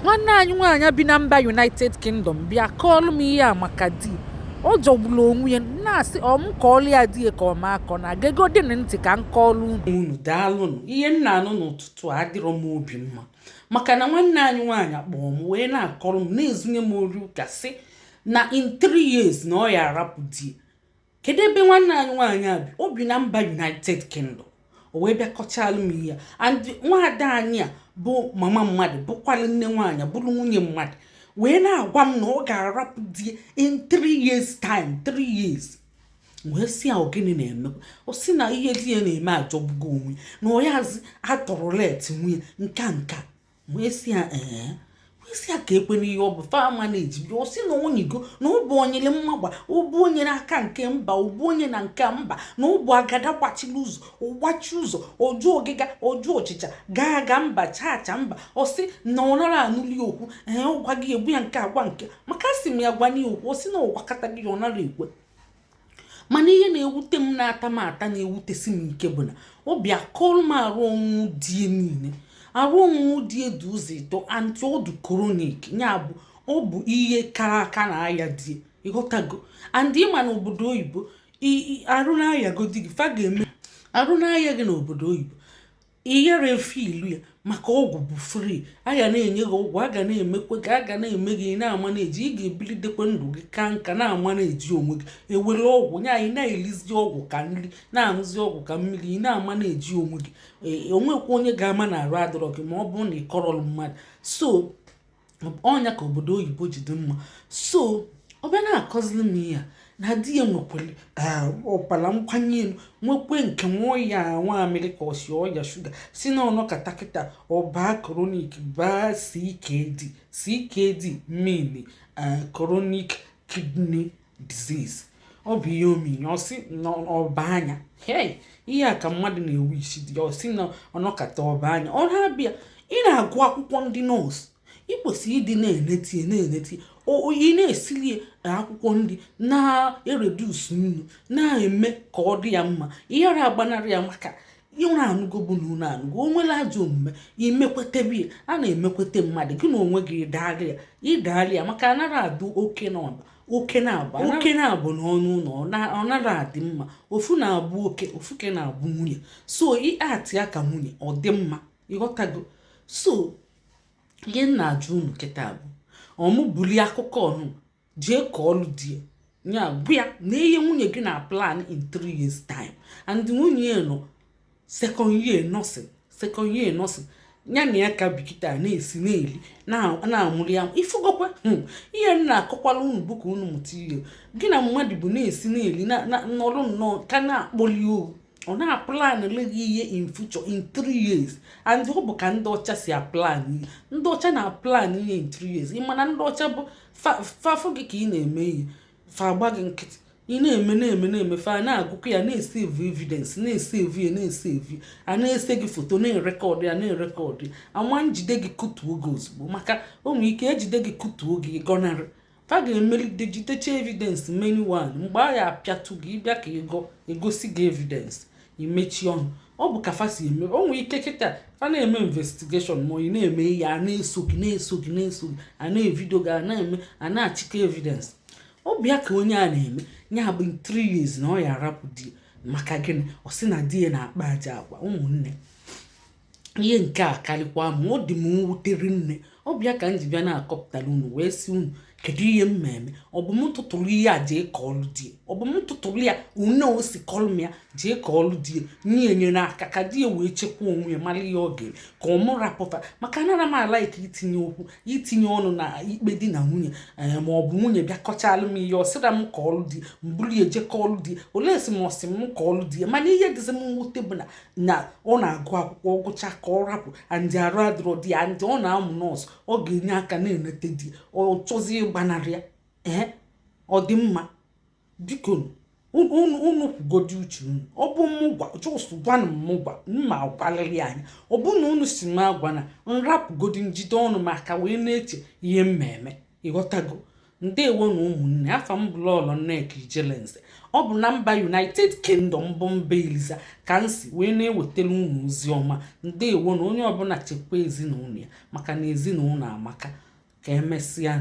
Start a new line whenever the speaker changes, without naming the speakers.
Nwanne anyị nwaanyị bi na mba United Kingdom bịa kọọlụ m ihe a maka di. Ọ jọgburu onwe ya na-asị ọ m kọọlụ ya di ya ka ọ ma akọ na gegodin ntị ka m kọọlụ unu.
Unu daalụnụ. Ihe m na-anụ n'ụtụtụ a adịrọ m obi mma, maka na nwanne anyị nwaanyị kpọọ m wee na-akọrọ m, na-ezunye m ori ụka, sị na in 3 years na ọ ya arapụ di. Kedu ebe nwanne anyị nwaanyị a bi? O bi na mba United Kingdom. O wee bịa kọchalụ m ihe. And nwaada anyị a bụ mama mmadụ, bụkwalụ nne nwaanyị, bụrụ nwunye mmadụ, wee na-agwa m na ọ ga-arapụ di in 3 years time, 3 years. Wee sị ya, ogene na-emekwa? Ọ sị na ihe di ya na-eme ajọgbugo onwe, na ọ yazi atọrọlet nwunye nka nka. Wee sị ya ee, wee sị ya ka ekwe n'ihe ọ bụ fama na-eji bịa. Ọ sị na onyigo na ọ bụ onyere mmagba, ọ bụ onye n'aka nke mba, ọ bụ onye na nke mba, na ọ bụ agada gbachiri ụzọ, ọgbachi ụzọ, ọjụ ọgịga, ọjụ ọchịcha, gaa aga mba chacha mba. Ọ sị na ọ nara anụli okwu. Ee, ọ gwa gị egbu ya nke agwa nke maka asị m ya gwa n'ihe okwu. Ọ sị na ọ gwakọta gị, ọ nara ekwe. Mana ihe na-ewute m, na-ata m ata, na-ewutesi m ike bụ na ọ bịa kọrọ m arụ ọnwụ die niile. Arụ ọnwụnwụ dị edu ụzọ ịtọ antị ọdụ chronic, ya bụ ọ bụ ihe kara aka na aya die, ịghọtago? And ịma na obodo oyibo, arụ na-ayago di gị, fa ga-eme arụ na-aya gị n'obodo oyibo, ihere efe ilu ya, maka ọgwụ bụ free. A ga na-enye gị ọgwụ, a ga na-emekwe gị, a ga na-eme gị, ị na-ama na-eji, ị ga-ebilidekwe ndụ gị ka nka na-ama na-eji onwe gị ewere ọgwụ nye anyị, na-elizi ọgwụ ka nri, na-aṅụzi ọgwụ ka mmiri, ị na-ama na-eji onwe gị. Onwekwa onye ga-ama na arụ adịrọ gị ma ọ bụrụ na ị kọrọlụ mmadụ. So ọnya ka obodo oyibo ji dị mma. So ọ bịa na-akọzili m ihe a na di ya nwekwara ọbara mgbanye elu, nwekwe nke nwa ọya nwa amịrị ka ọsi ọya shuga, si na ọnọkata kịta ọba chronic baa CKD. CKD mean chronic kidney disease. Ọ bụ ihe ominye. Ọ sị na ọba anya, hey, ihe a ka mmadụ na-ewu isi dị ya. Ọ sị na ọnọkata ọba anya, ọ na-abịa. Ị na-agụ akwụkwọ ndị nọọsụ, ị kwesịrị ịdị na-eneti na-eneti, ị na-esili akwụkwọ nri, na-ereduce nnu, na-eme ka ọ dị ya mma, ihere agbanarị ya, maka ịnwe anụgo bụ na unu anụgo o nwere ajọ omume imekwetebe ya. A na-emekwete mmadụ, gị na onwe gị ịdaalị ya, ịdaalị ya, maka anara adụ oke na ọba, oke na-abụ, oke na-abụ n'ọnụ ụlọ, ọ nara adị mma. Ofu na-abụ oke, ofu ke na-abụ nwunye. So ịatị ya ka nwunye ọ dị mma, ịghọtago? So ihe m na-ajụ unu kịta bụ, ọmụ bulie akụkọ ọnụ jee ka ọlụ di ya, ya bụ ya na ihe nwunye gị na plan in 3 years time. And nwunye ya nọ second year nursing, second year nursing, ya na ya ka bikita na-esi na-eli na-amụrụ ya. Ifugokwa ihe m na-akọkwala unu bụ ka unu mụta ihe. Gị na mmadụ bụ na-esi na-eli nọrọ nnọọ ka na-akpọli owu, ọ na-aplan gị ihe in future, in 3 years. And ọ bụ ka ndị ọcha si aplan ihe. Ndị ọcha na-aplan ihe in 3 years. Ị mana ndị ọcha bụ fafụ gị ka ị na-eme ihe, fa agba gị nkịtị. Ị na-eme, na-eme, na-eme, fa na-agụkọ ya, na-esave evidence, na-esave ya, na-esave a, na-ese gị foto, na-erecord ya, na-erecord ya. Ama njide gị kụtuo gị ozugbo, maka o nwere ike ejide gị kụtuo gị, gọnarị. Fa ga-emelite jidecha evidence many one. Mgbe a ya apịatụ gị, ịbịa ka ịgọ egosi gị evidence, imechi ọnụ. Ọ bụ ka fa si eme. O nwere ike kịta fa na-eme investigation, ma ị na-eme ihe, a na-eso gị, na-eso gị, na-eso gị, a na-evideo gị, a na-eme, a na-achịkọ evidence. Ọ bịa ka onye a na-eme ya bụ in 3 years na ọ ya arapụ di. Maka gịnị? Ọ sị na di ya na-akpa aja agwa. Ụmụnne, ihe nke a karịkwa ma ọ dị m mwutere nne. Ọ bịa ka m ji bịa na-akọpụtara unu wee sị unu, kedu ihe m eme? Ọ bụ m tụtụrụ ihe a jee ka ọlụ di? Ọ bụ m tụtụrụ ya une o si kọlụ m ya jee ka ọlụ di nye, enyere aka ka di ya wee chekwa onwe ya, mara ihe ọ ga-eme, ka ọ mụ rapụfa? Maka anara m alike itinye okwu, itinye ọnụ na ikpe di na nwunye. Ee, ma ọ bụ nwunye bịa kọchalụ m ihe, ọ sịra m ka ọlụ di, m buru ya eje ka ọlụ di. Olee sị m, ọ sị m ka ọlụ di ya? Mana ihe dịzi m mwute bụ na ọ na-agụ akwụkwọ, gụcha ka ọ rapụ. Andị arụ adịrọ di ya, andị ọ na-amụ nọọsụ, ọ ga-enye aka na-enete di, ọ chọzie ịgbanarị ya. Ee, ọ dị mma? Biko unu, unu kwugodi uche unu. Ọ bụ mụ gwa, just gwanụ m, gwa mma agwalịrị anya. Ọ bụ na unu si m agwa na nrapụgodi, njide ọnụ m aka wee na-eche ihe mmemme, ịghọtago? Ndewo na ụmụnne. Afa m bụ Lọlọ Nneka Ijelenze. Ọ bụ na mba United Kingdom bụ mba Eliza ka m si wee na-ewetara unu ozi ọma. Ndewo na onye ọbụla chekwa ezinụlọ ya, maka na ezinụlọ amaka. Ka emesịa.